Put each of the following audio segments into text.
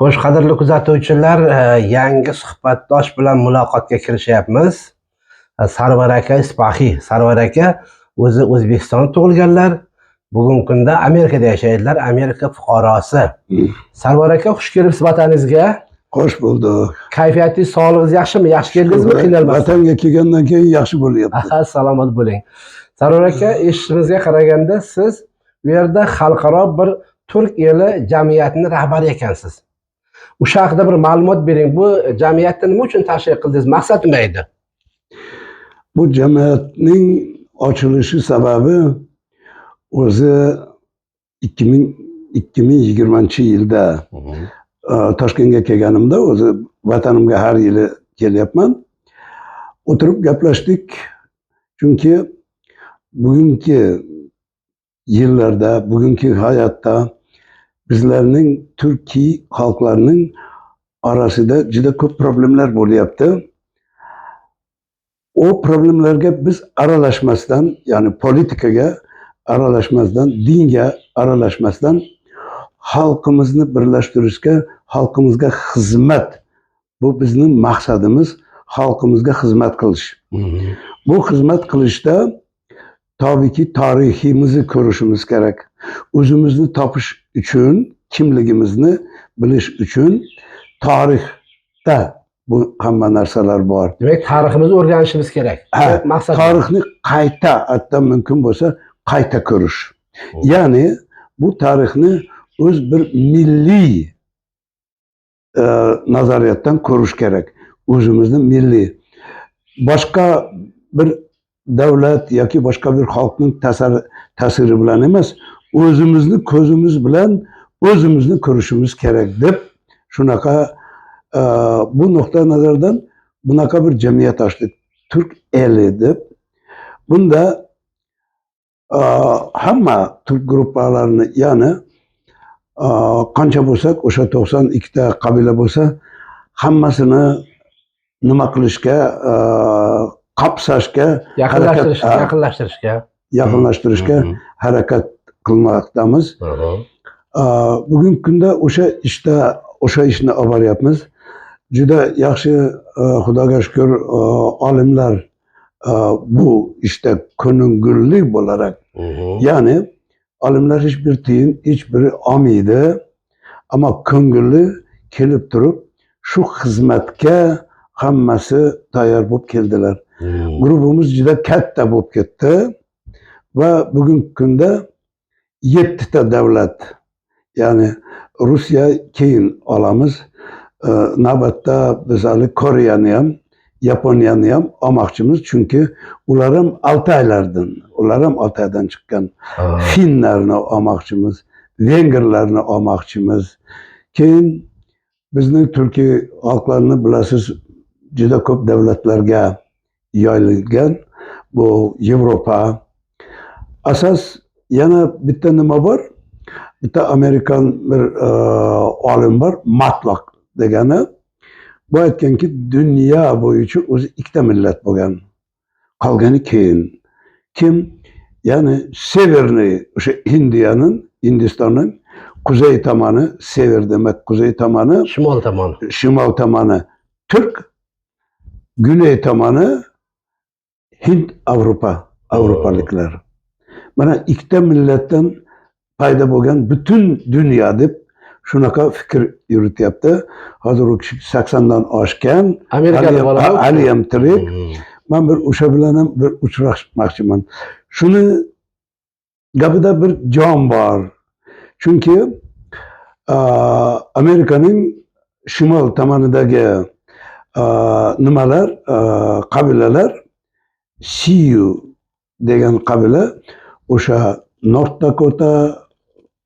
Xo'sh, qadrli kuzatuvchilar, yangi suhbatdosh bilan muloqotga kirishyapmiz. Sarvar aka Ispahiy. Sarvar aka o'zi O'zbekistonda tug'ilganlar, bugungi kunda Amerikada yashaydilar, Amerika fuqarosi. Sarvar aka, xush kelibsiz vataningizga. Xo'sh bo'ldik. Kayfiyatingiz, sog'lig'ingiz yaxshimi? Yaxshi keldingizmi, qiynalmasdan? Vatanga kelgandan keyin yaxshi bo'lyapti. Aha, salomat bo'ling. Sarvar aka, eshitishimizga qaraganda siz u yerda xalqaro bir turk eli jamiyatining rahbari ekansiz. O'sha haqida bir ma'lumot bering. Bu jamiyatni nima uchun tashkil qildingiz? Maqsad nima edi? Bu jamiyatning ochilishi sababi o'zi 2020 yilda Toshkentga kelganimda, o'zi vatanimga har yili kelyapman. O'tirib gaplashdik. Chunki bugungi yillarda, bugungi hayotda bizlarning turkiy xalqlarning orasida juda ko'p problemlar bo'lyapti. O problemlarga biz aralashmasdan, ya'ni politikaga aralashmasdan, dinga aralashmasdan xalqimizni birlashtirishga, xalqimizga xizmat. Bu bizning maqsadimiz, xalqimizga xizmat qilish. Bu xizmat qilishda tabiiyki tariximizni ko'rishimiz kerak. O'zimizni topish uchun, kimligimizni bilish uchun tarixda bu hamma narsalar bor. Demak, tariximizni o'rganishimiz kerak. Ha, Maqsad. Tarixni qayta, hatto mumkin bo'lsa, qayta ko'rish. Ya'ni bu tarixni o'z bir milliy nazariyatdan ko'rish kerak. O'zimizni milliy. Boshqa bir davlat yoki boshqa bir xalqning ta'siri bilan emas, o'zimizni ko'zimiz bilan o'zimizni ko'rishimiz kerak deb shunaqa bu nuqtai nazardan bunaqa bir jamiyat ochdik. Turk eli deb. Bunda hamma turk gruppalarini, ya'ni qancha bo'lsak, o'sha 92 ta qabila bo'lsa, hammasini nima qilishga, qapsashga, Yaqinlashtirish, harakat, yaqinlashtirishga. Yaqinlashtirishga harakat qilmoqdamiz. Bugungi kunda o'sha ishda, o'sha ishni olib boryapmiz. Juda yaxshi, Xudoga shukur, olimlar bu ishda ko'ngilli bo'larak, ya'ni olimlar hech bir tiyin hech biri olmaydi, ammo ko'ngilli kelib turib shu xizmatga hammasi tayyor bo'lib keldilar. Guruhimiz juda katta bo'lib ketdi va bugungi kunda yettita davlat, ya'ni Rossiya keyin olamiz. Navbatda biz hali Koreyani ham, Yaponiyani ham olmoqchimiz, chunki ular ham Altaylardan, ular ham Altaydan chiqqan. Finlarni olmoqchimiz, vengerlarni olmoqchimiz. Keyin bizning turkiy xalqlarni bilasiz, juda ko'p davlatlarga yoyilgan. Bu Yevropa. Asos yana bitta nima bor? Bitta amerikan bir olim bor, Matlok degani. Bu aytganki, dunyo bo'yicha o'zi ikkita millat bo'lgan. Qolgani keyin. Kim? Ya'ni северный, o'sha Indiyaning, Hindistonning kuzey tomoni, север demak kuzey tomoni, Shimol tomoni. Shimol tomoni turk, güney tomoni Hind Avrupa, Avrupaliklar. Mana ikkita millatdan paydo bo'lgan butun dunyo deb shunaqa fikr yurityapti. Hozir u kishi 80 dan oshgan. Amerikada bo'ladi. Haliyam tirik. Man bir o'sha bilan ham bir uchrashmoqchiman. Shuni gapida bir jon bor. Chunki Amerikaning shimol tomonidagi nimalar, qabilalar, Siyu degan qabila o'sha North Dakota,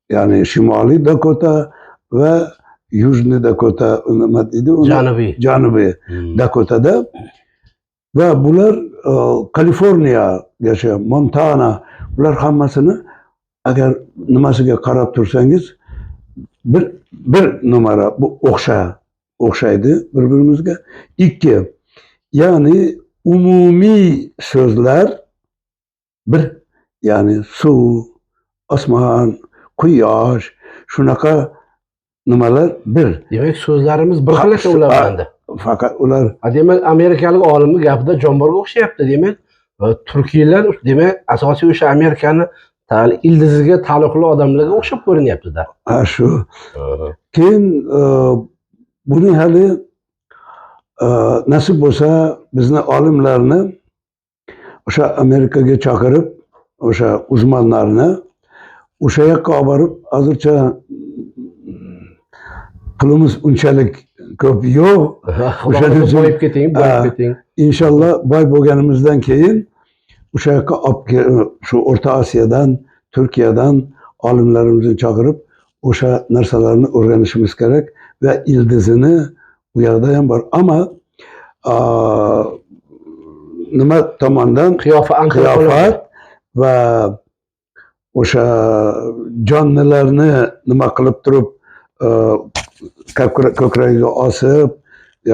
ya'ni Shimoliy Dakota va Южный Dakota, nima deydi uni? Janubiy. Janubiy Dakotada va bular Kaliforniyagacha, Montana, bular hammasini agar nimasiga qarab tursangiz, bir numara bu o'xshaydi bir birimizga. Ikki, ya'ni umumiy so'zlar bir, ya'ni suv, osmon, quyosh, shunaqa nimalar bir. Demak, so'zlarimiz bir xil ekan ular bilan. Faqat ular Demak, amerikalik olimni gapida jon borga o'xshayapti. Demak, turkiylar demak asosiy o'sha Amerikani ildiziga taalluqli odamlarga o'xshab ko'rinyapti-da. Ha, shu. Keyin buni hali nasib bo'lsa bizni olimlarni o'sha Amerikaga chaqirib, o'sha uzmanlarni o'sha yoqqa olib borib, hozircha pulimiz unchalik ko'p yo'q. O'shaning uchun boyib keting, boyib keting. Inshaalloh boy bo'lganimizdan keyin o'sha yoqqa olib, shu O'rta Osiyodan, Turkiyadan olimlarimizni chaqirib, o'sha narsalarni o'rganishimiz kerak va ildizini u yoqda ham bor. Ammo nima tomondan qiyofa, qiyofat va o'sha jonlilarni nima qilib turib ko'kragiga osib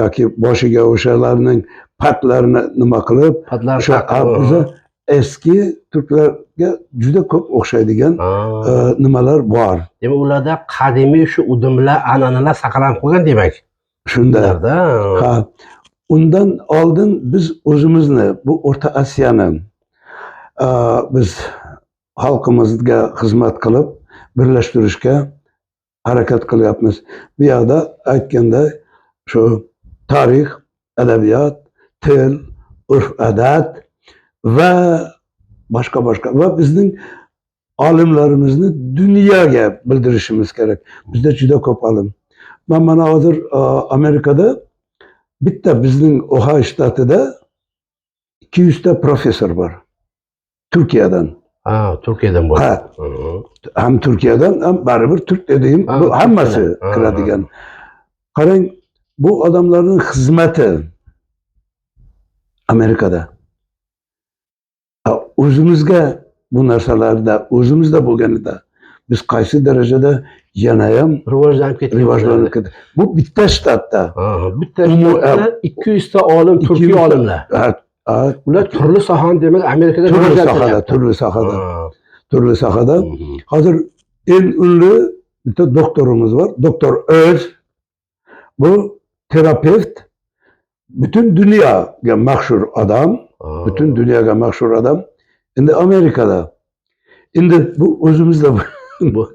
yoki boshiga o'shalarning patlarini nima qilib, o'sha biza eski turklarga juda ko'p o'xshaydigan nimalar bor. Demak, ularda qadimiy shu udumlar, an'analar saqlanib qolgan demak. Shunda. Ha. Undan oldin biz o'zimizni bu O'rta Osiyoni biz xalqimizga xizmat qilib birlashtirishga harakat qilyapmiz. Bu yoqda aytganda shu tarix, adabiyot, til, urf-odat va boshqa boshqa va bizning olimlarimizni dunyoga bildirishimiz kerak. Bizda juda ko'p olim. Men mana hozir Amerikada bitta bizning Ohio shtatida 200 ta professor bor. Turkiyadan. Ha, Turkiyadan bor. Ha. Ham Turkiyadan, ham baribir turk dediğim bu hammasi kiradigan. Qarang, bu odamlarning xizmati Amerikada. O'zimizga bu narsalarda, o'zimizda bo'lganida biz qaysi darajada yanayam rivojlanib ketdik. Rivojlanib ketdik. Bu bitta shtatda. Bitta shtatda 200 ta olim, turkiy olimlar. Ular turli sohani demak Amerikada turli sohada, turli sohada. Hozir eng unli bitta doktorimiz bor. Doktor Öz. Bu terapevt. Bütün dunyoga mashhur odam. Bütün dunyoga mashhur odam. Endi Amerikada. Endi bu o'zimizda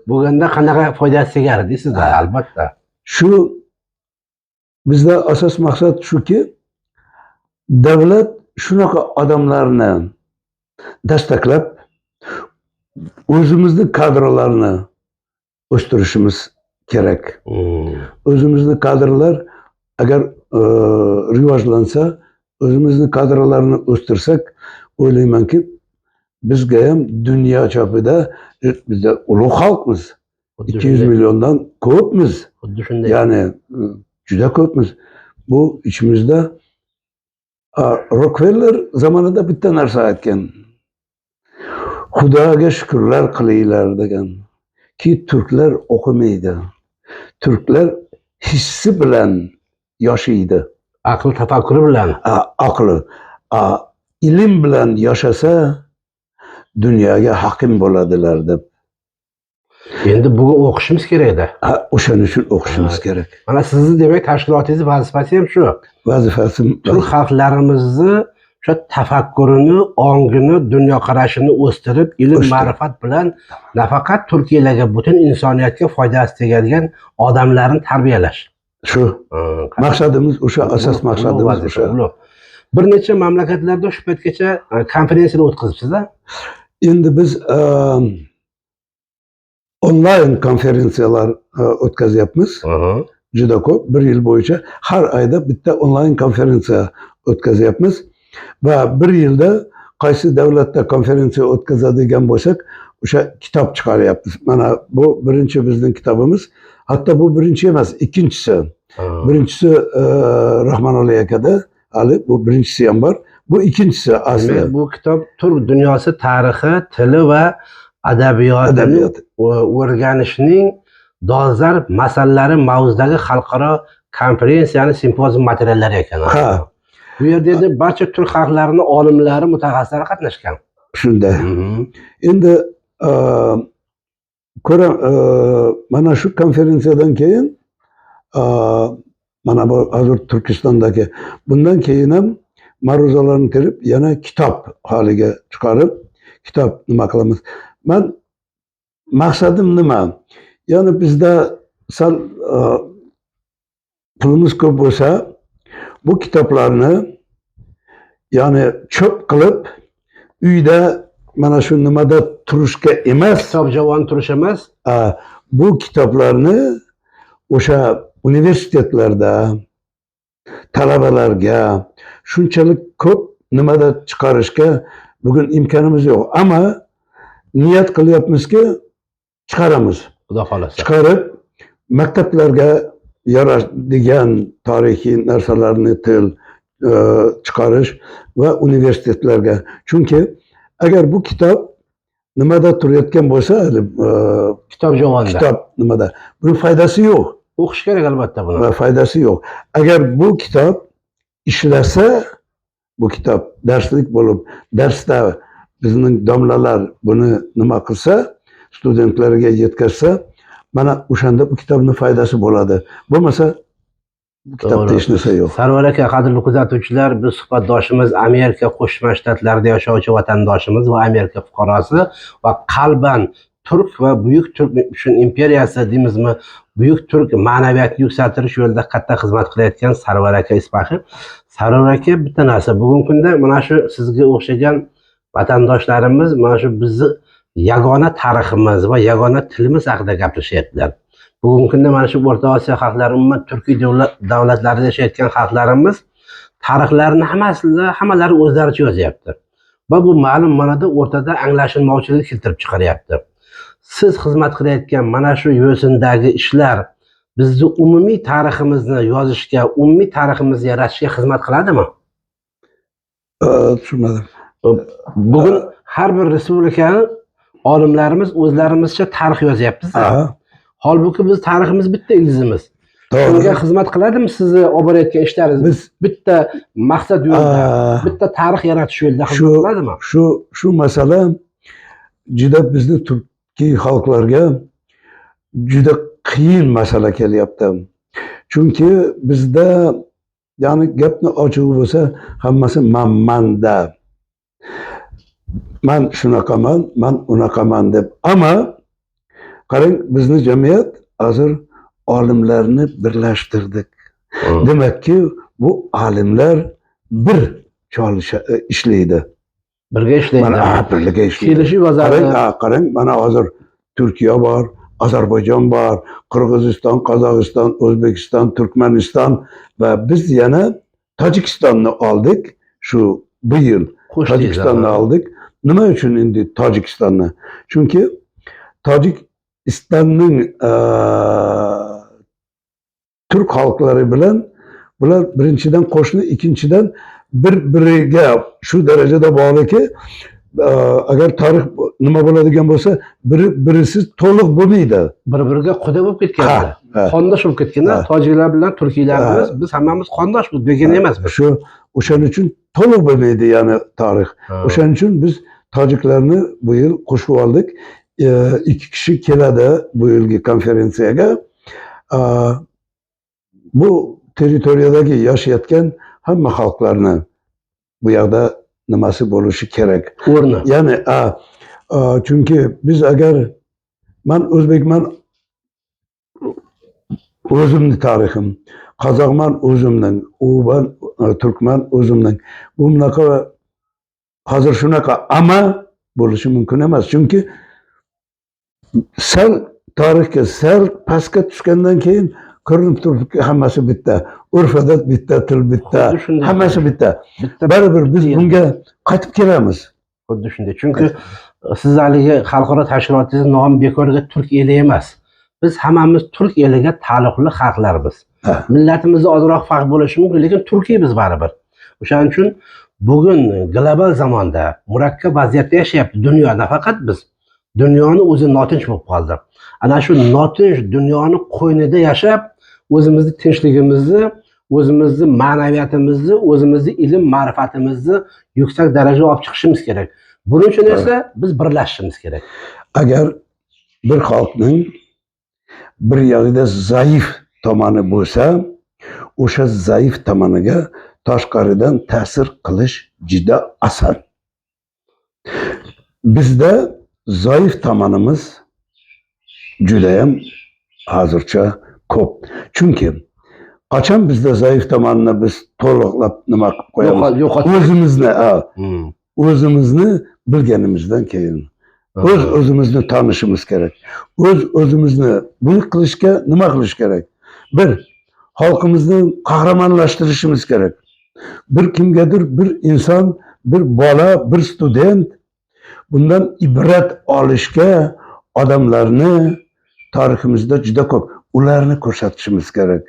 bo'lganda qanaqa foydasi tegar deysizlar, albatta. Shu bizda asos maqsad shuki, davlat shunaqa odamlarni dastaklab o'zimizni kadrlarni o'stirishimiz kerak. O'zimizni kadrlar agar rivojlansa, o'zimizni kadrlarni o'stirsak, o'ylaymanki, bizga ham dunyo chapida bizda ulug' xalqmiz. 200 milliondan ko'pmiz. Xuddi shunday. Ya'ni juda ko'pmiz. Bu ichimizda Rockefeller zamonida bitta narsa aytgan. Xudoga shukrlar qilinglar degan. Ki turklar o'qimaydi. Turklar hissi bilan yashaydi. Aql tafakkuri bilan. Aqli, ilm bilan yashasa dunyoga hokim bo'ladilar deb. Endi bugun o'qishimiz kerak-da. O'shaning uchun o'qishimiz kerak. Mana sizni demak tashkilotingiz vazifasi ham shu. Vazifasi turk xalqlarimizni o'sha tafakkurini, ongini, dunyoqarashini o'stirib, ilm ma'rifat bilan nafaqat Turkiyalarga, butun insoniyatga foydasi tegadigan odamlarni tarbiyalash. Shu maqsadimiz o'sha, asos maqsadimiz o'sha. Bir necha mamlakatlarda shu paytgacha konferensiyalar o'tkazibsiz-a? Endi biz onlayn konferensiyalar o'tkazyapmiz. Juda ko'p, bir yil bo'yicha har oyda bitta onlayn konferensiya o'tkazyapmiz. Va bir yilda qaysi davlatda konferensiya o'tkazadigan bo'lsak, o'sha kitob chiqaryapmiz. Mana bu birinchi bizning kitobimiz. Hatto bu birinchi emas, ikkinchisi. Birinchisi Rahmonali akada, hali bu birinchisi ham bor. Bu ikkinchisi asli. Bu kitob turk dunyosi tarixi, tili va adabiyotini o'rganishning dolzarb masalalari mavzusidagi xalqaro konferensiyani simpozium materiallari ekan. Ha. Bu yerda endi barcha turk xalqlarining olimlari, mutaxassislari qatnashgan. Shunday. Endi Ko'ra, mana shu konferensiyadan keyin, mana bu hozir Turkistondagi, bundan keyin ham ma'ruzalarni terib, yana kitob holiga chiqarib, kitob nima qilamiz. Man maqsadim nima? Ya'ni bizda sal pulimiz ko'p bo'lsa, bu kitoblarni ya'ni cho'p qilib uyda mana shu nimada turishga emas, Kitob javon turish emas, bu kitoblarni o'sha universitetlarda talabalarga shunchalik ko'p nimada chiqarishga bugun imkonimiz yo'q. Ammo niyat qilyapmizki, chiqaramiz. Xudo xohlasa. Chiqarib maktablarga yarashadigan tarixiy narsalarni til chiqarish va universitetlarga. Chunki agar bu kitob nimada turayotgan bo'lsa, Kitob javonda. Kitob nimada, buni foydasi yo'q. O'qish kerak albatta buni. Va foydasi yo'q. Agar bu kitob ishlasa, bu kitob darslik bo'lib, darsda bizning domlalar buni nima qilsa, studentlarga yetkazsa, mana o'shanda bu kitobni foydasi bo'ladi. Bo'lmasa bu kitobda hech narsa yo'q. Sarvar aka, qadrli kuzatuvchilar, biz suhbatdoshimiz Amerika Qo'shma Shtatlarida yashovchi vatandoshimiz va Amerika fuqarosi va qalban turk va buyuk turk uchun imperiyasi deymizmi, buyuk turk ma'naviyatini yuksaltirish yo'lida katta xizmat qilayotgan Sarvar aka Ispahi. Sarvar aka, bitta narsa, bugungi kunda mana shu sizga o'xshagan vatandoshlarimiz mana shu bizni yagona tariximiz va yagona tilimiz haqida gaplashyaptilar. Bugungi kunda mana shu O'rta Osiyo xalqlari, umuman turkiy davlatlarida yashayotgan xalqlarimiz tarixlarini hammalari o'zlaricha yozyapti. Va bu ma'lum ma'noda o'rtada anglashilmovchilik keltirib chiqaryapti. Siz xizmat qilayotgan mana shu yo'sindagi ishlar bizni umumiy tariximizni yozishga, umumiy tariximizni yaratishga xizmat qiladimi? Tushunmadim. Bugun har bir respublikani olimlarimiz o'zlarimizcha tarix yozyapmiz. Holbuki biz tariximiz bitta, ildizimiz. Shunga xizmat qiladimi sizni olib borayotgan ishlaringiz? Biz Bitta maqsad yo'lida, bitta tarix yaratish yo'lida xizmat qiladimi? Shu masala juda bizni turkiy xalqlarga juda qiyin masala kelyapti. Chunki bizda, ya'ni gapni ochig'i bo'lsa, hammasi man-manda. Man shunaqaman, man unaqaman deb. Ammo qarang, bizni jamiyat hozir olimlarni birlashtirdik. Demakki, bu olimlar bir cholisha ishlaydi. Birga ishlaydi. Mana birga ishlaydi. Kelishuv yozadi. Qarang, qarang, mana hozir Turkiya bor, Ozarbayjon bor, Qirg'iziston, Qozog'iston, O'zbekiston, Turkmaniston va biz yana Tojikistonni oldik shu bu yil. Qo'shdingiz, Tojikistonni oldik. Nima uchun endi Tojikistonni? Chunki Tojikistonning turk xalqlari bilan bular birinchidan qo'shni, ikkinchidan bir biriga shu darajada bog'liki, agar tarix nima bo'ladigan bo'lsa, biri birisiz to'liq bo'lmaydi. Bir biriga quda bo'lib ketgan. Ha. Qondosh bo'lib ketgan. Tojiklar bilan turkiylarimiz, biz hammamiz qondoshmiz, begona emasmiz. Shu o'shaning uchun to'liq bo'lmaydi, ya'ni tarix. O'shaning uchun biz tojiklarni bu yil qo'shib oldik. Ikki kishi keladi bu yilgi konferensiyaga. Bu territoriyadagi yashayotgan hamma xalqlarni bu yoqda nimasi bo'lishi kerak. O'rni. Ya'ni chunki biz agar man o'zbekman, o'zimni tarixim, qozoqman o'zimning, uban turkman o'zimning. Bu bunaqa hozir shunaqa, amma bo'lishi mumkin emas. Chunki sal tarixga sal pastga tushgandan keyin ko'rinib turibdiki, hammasi bitta. Urf-odat bitta, til bitta, Xuddi shunday. hammasi bitta. Bitta Baribir biz bitta bunga qaytib kelamiz. Xuddi shunday. Chunki siz haligi xalqaro tashkilotingiz nomi bekorga Turk eli emas. Biz hammamiz turk eliga taalluqli xalqlarmiz. Millatimizda ozroq farq bo'lishi mumkin, lekin turkiymiz baribir. O'shaning uchun bugun global zamonda murakkab vaziyatda yashayapti dunyo, nafaqat biz. Dunyoni o'zi notinch bo'lib qoldi. Ana shu notinch dunyoni qo'ynida yashab, o'zimizni tinchligimizni, o'zimizni ma'naviyatimizni, o'zimizni ilm ma'rifatimizni yuksak darajaga olib chiqishimiz kerak. Buning uchun esa biz birlashishimiz kerak. Agar Bir xalqning bir yog'ida zaif tomoni bo'lsa, o'sha zaif tomoniga tashqaridan ta'sir qilish juda oson. Bizda zaif tomonimiz judayam hozircha ko'p. Chunki qachon bizda zaif tomonni biz to'liqlab nima qilib qo'yamiz? Yo'qot. O'zimizni, o'zimizni bilganimizdan keyin o'z o'zimizni tanishimiz kerak. O'z o'zimizni buni qilishga nima qilish kerak? Bir, xalqimizni qahramonlashtirishimiz kerak. Bir kimgadir bir inson, bir bola, bir student bundan ibrat olishga odamlarni tariximizda juda ko'p. Ularni ko'rsatishimiz kerak.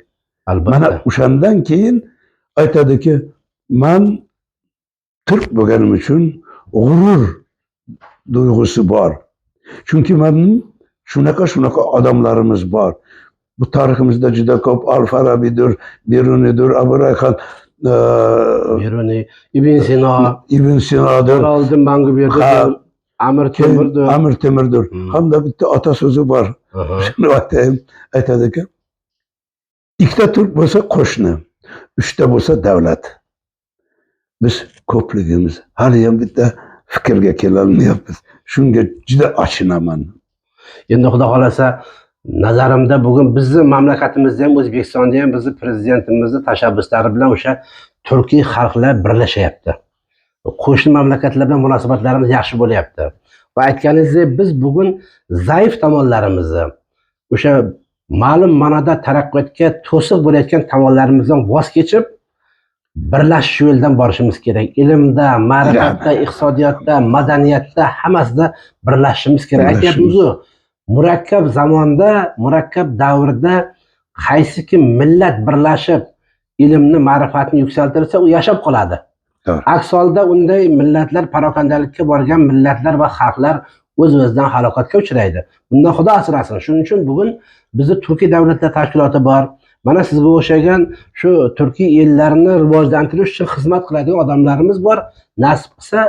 Albatta. Mana o'shandan keyin aytadiki, man turk bo'lganim uchun g'urur duyg'usi bor. Chunki man shunaqa shunaqa odamlarimiz bor. Bu tariximizda juda ko'p Al Farabidir, Beruniydir, Abu Rayhon, Beruniy, Ibn Sino, Ibn Sinodir, Jaloliddin Manguberdi, Ha. Amir Temurdir. Amir Temurdir. Hamda bitta ota so'zi bor. Shuni aytayim, aytadiki, ikkita turk bo'lsa qo'shni, uchta bo'lsa davlat. Biz ko'pligimiz haliyam bitta fikrga kelolmayapmiz. Shunga juda achinaman. Endi Xudo xolasa, nazarimda bugun bizni mamlakatimizda ham, O'zbekistonda ham bizni prezidentimizni tashabbuslari bilan o'sha turkiy xalqlar birlashyapti. Qo'shni mamlakatlar bilan munosabatlarimiz yaxshi bo'lyapti. Va aytganingizdek, biz bugun zaif tomonlarimizni, o'sha ma'lum ma'noda taraqqiyotga to'siq bo'layotgan tomonlarimizdan voz kechib, birlashish yo'lidan borishimiz kerak. Ilmda, ma'rifatda, iqtisodiyotda, madaniyatda, hammasida birlashishimiz kerak. Birlashishimiz. Aytyapmiz-ku, murakkab zamonda, murakkab davrda qaysiki millat birlashib, ilmni, ma'rifatni yuksaltirsa, u yashab qoladi. To'g'ri. Aks holda unday millatlar, parokandalikka borgan millatlar va xalqlar o'z-o'zidan halokatga uchraydi. Bundan Xudo asrasin. Shuning uchun bugun bizni Turkiy davlatlar tashkiloti bor. Mana sizga o'xshagan shu turkiy ellarni rivojlantirish uchun xizmat qiladigan odamlarimiz bor. Nasib qilsa,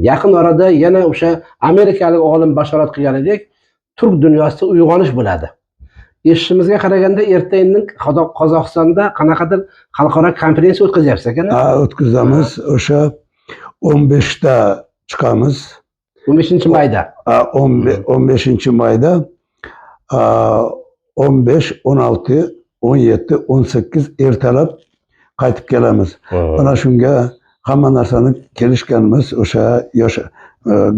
yaqin orada yana o'sha amerikalik olim bashorat qilganidek, turk dunyosida uyg'onish bo'ladi. Eshitishimizga qaraganda erta indin Qozog'istonda qanaqadir xalqaro konferensiya o'tkazyapsiz ekan. Ha, o'tkazamiz. O'sha 15ta chiqamiz. 15-mayda. Ha, 15-mayda, 15, 16, 17, 18 ertalab qaytib kelamiz. Mana shunga hamma narsani kelishganmiz. O'sha yosh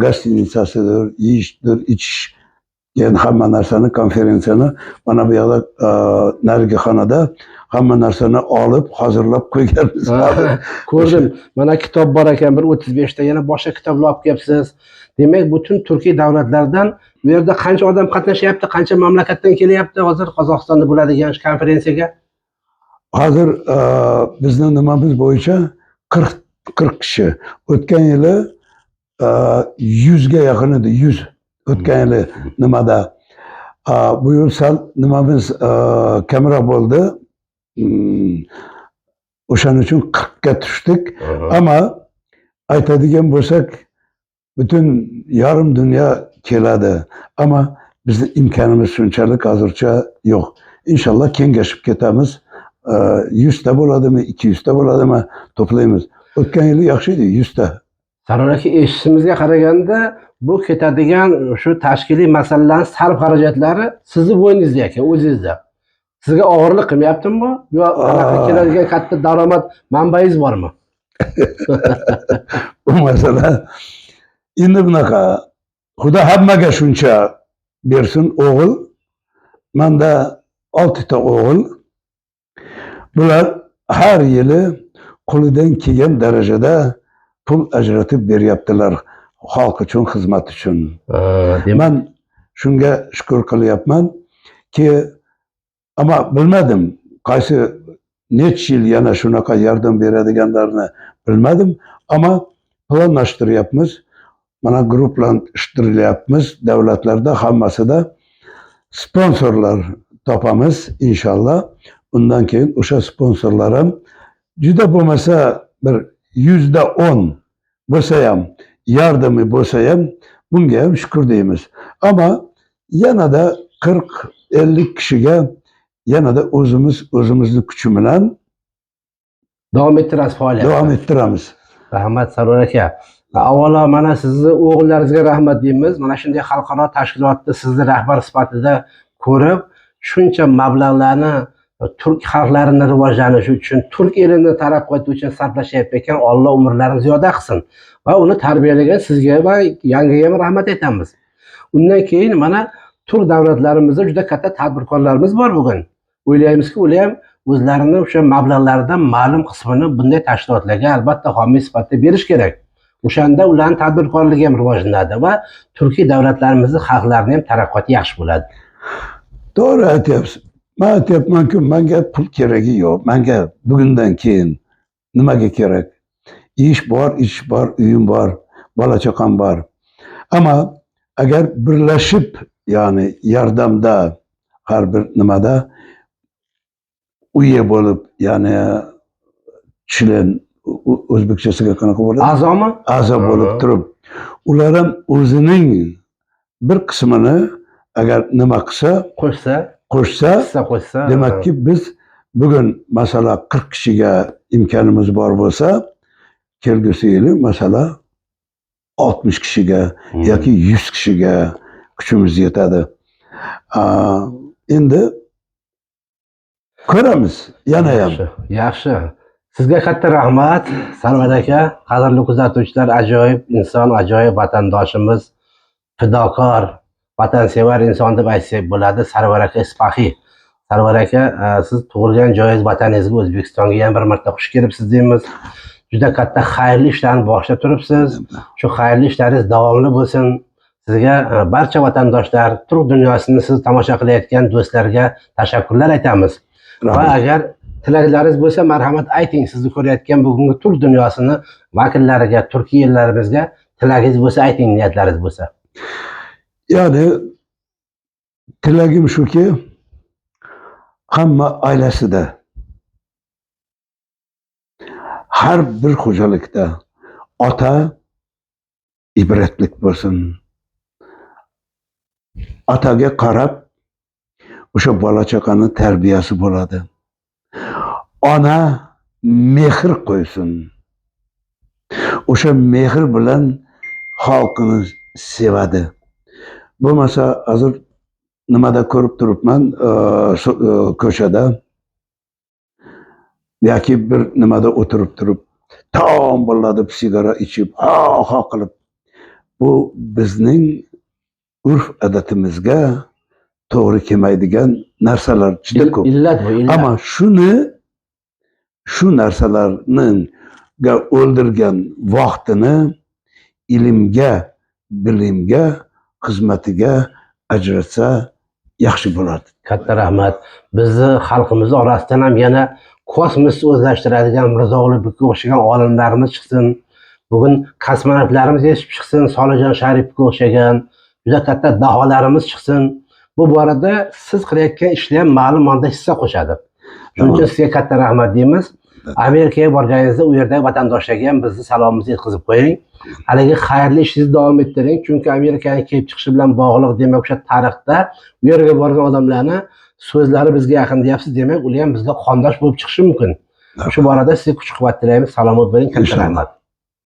гостиница sidir, yeyishdir, ichish, keyin hamma narsani, konferensiyani mana bu yoqda narigi xonada hamma narsani olib, hozirlab qo'yganmiz. Ha, ko'rdim. Mana kitob bor ekan, bir 35 ta, yana boshqa kitoblar olib kelibsiz. Demak, butun turkiy davlatlardan bu yerda qancha odam qatnashyapti, qancha mamlakatdan kelyapti hozir Qozog'istonda bo'ladigan shu konferensiyaga? Hozir bizni nimamiz bo'yicha 40 kishi. O'tgan yili 100 ga yaqin edi, 100 o'tgan yili nimada. Bu yil sal nimamiz kamroq bo'ldi. O'shaning uchun 40 ga tushdik. Ammo aytadigan bo'lsak, butun yarim dunyo keladi. Ammo bizni imkonimiz shunchalik hozircha yo'q. Inshaalloh kengashib ketamiz. 100 ta bo'ladimi, 200 ta bo'ladimi, to'playmiz. O'tgan yili yaxshi edi, 100 ta. Sarvar aka, eshitishimizga qaraganda bu ketadigan shu tashkiliy masalalarning sarf xarajatlari sizni bo'yningizda ekan, o'zingizda. Sizga og'irlik qilmayaptimi bu? Yo qanaqa keladigan katta daromad manbangiz bormi? Bu masala endi bunaqa, Xudo hammaga shuncha bersin o'g'il. Manda oltita o'g'il. Bular har yili qo'lidan kelgan darajada pul ajratib beryaptilar xalq uchun, xizmat uchun. Demak, Man shunga shukur qilyapman ki, ammo bilmadim qaysi necha yil yana shunaqa yordam beradiganlarini bilmadim, ammo planlashtiryapmiz. Mana gruplashtirilyapmiz davlatlarda, hammasida sponsorlar topamiz inshaalloh. Undan keyin o'sha sponsorlar ham juda bo'lmasa bir 10% bo'lsa ham, yordami bo'lsa ham, bunga ham shukur deymiz. Ammo Yanada 40-50 kishiga yanada o'zimiz o'zimizni kuchi bilan Davom ettirasiz faoliyatni. Davom ettiramiz. Rahmat, Sarvar aka. Avvalo mana sizni o'g'illaringizga rahmat deymiz. Mana shunday xalqaro tashkilotda sizni rahbar sifatida ko'rib, shuncha mablag'larni turk xalqlarini rivojlanishi uchun, turk elini taraqqiyoti uchun sarflashyapti ekan. Alloh umrlarini ziyoda qilsin. Va uni tarbiyalagan sizga va yangiga ham rahmat aytamiz. Undan keyin mana turk davlatlarimizda juda katta tadbirkorlarimiz bor bugun. O'ylaymizki, ular ham o'zlarini o'sha mablag'laridan ma'lum qismini bunday tashkilotlarga albatta homiy sifatida berish kerak. O'shanda ularning tadbirkorligi ham rivojlanadi va turkiy davlatlarimizni xalqlarini ham taraqqiyoti yaxshi bo'ladi. To'g'ri aytyapsiz. Man aytyapmanku, manga pul keragi yo'q. Manga bugundan keyin nimaga kerak? Ish bor, ish bor, uyim bor, bola chaqam bor. Ammo agar birlashib, ya'ni yordamda har bir nimada uya bo'lib, ya'ni член, o'zbekchasiga qanaqa bo'ladi? A'zomi? A'zo bo'lib turib, ular ham o'zining bir qismini agar nima qilsa, Qo'shsa, qo'shsa, hissa qo'shsa, demakki biz bugun masalan 40 kishiga imkonimiz bor bo'lsa, kelgusi yili masalan 60 kishiga yoki 100 kishiga kuchimiz yetadi. Endi ko'ramiz yana ham. Yaxshi, yaxshi. Sizga katta rahmat, Sarvar aka. Qadrli kuzatuvchilar, ajoyib inson, ajoyib vatandoshimiz, fidokor, vatansevar inson deb aytsak bo'ladi, Sarvar aka Ispahiy. Sarvar aka, siz tug'ilgan joyingiz vataningizga, O'zbekistonga yana bir marta xush kelibsiz deymiz. Juda katta xayrli ishlarni boshida turibsiz. Shu xayrli ishlaringiz davomli bo'lsin. Sizga barcha vatandoshlar, turk dunyosini siz tomosha qilayotgan do'stlarga tashakkurlar aytamiz. Va Rahmat. agar tilaklaringiz bo'lsa, marhamat ayting, sizni ko'rayotgan bugungi turk dunyosini vakillariga, turkiy ellarimizga tilagingiz bo'lsa ayting, niyatlaringiz bo'lsa. Ya'ni tilagim shuki, hamma oilasida, har bir xo'jalikda ota ibratlik bo'lsin. Otaga qarab o'sha bola chaqani tarbiyasi bo'ladi. Ona mehr qo'ysin. O'sha mehr bilan xalqini sevadi. Bo'lmasa hozir nimada ko'rib turibman, ko'chada yoki bir nimada o'tirib turib, tombillatib sigara ichib, ha ha qilib, bu bizning urf odatimizga to'g'ri kelmaydigan narsalar juda ko'p. Illat bu, illat. Ammo shuni, shu narsalarni o'ldirgan vaqtini ilmga, bilimga, xizmatiga ajratsa yaxshi bo'lardi. Katta rahmat. Bizni xalqimiz orasidan ham yana kosmosni o'zlashtiradigan Mirzo Ulug'bekka o'xshagan olimlarimiz chiqsin. Bugun kosmonavtlarimiz yetishib chiqsin, Solijon Sharipovga o'xshagan juda katta daholarimiz chiqsin. Bu borada siz qilayotgan ishlar ham ma'lum ma'noda hissa qo'shadi. Shuning uchun sizga katta rahmat deymiz. Amerikaga borganingizda u yerdagi vatandoshlarga ham bizni salomimizni yetkazib qo'ying. Haligi xayrli ishingizni davom ettiring, chunki Amerikaning kelib chiqishi bilan bog'liq, demak, o'sha tarixda u yerga borgan odamlarni so'zlari bizga yaqin deyapsiz, demak, ular ham bizga qondosh bo'lib chiqishi mumkin. Shu borada sizga kuch-quvvat tilaymiz. Salomat bo'ling, katta Inshaalloh. Rahmat.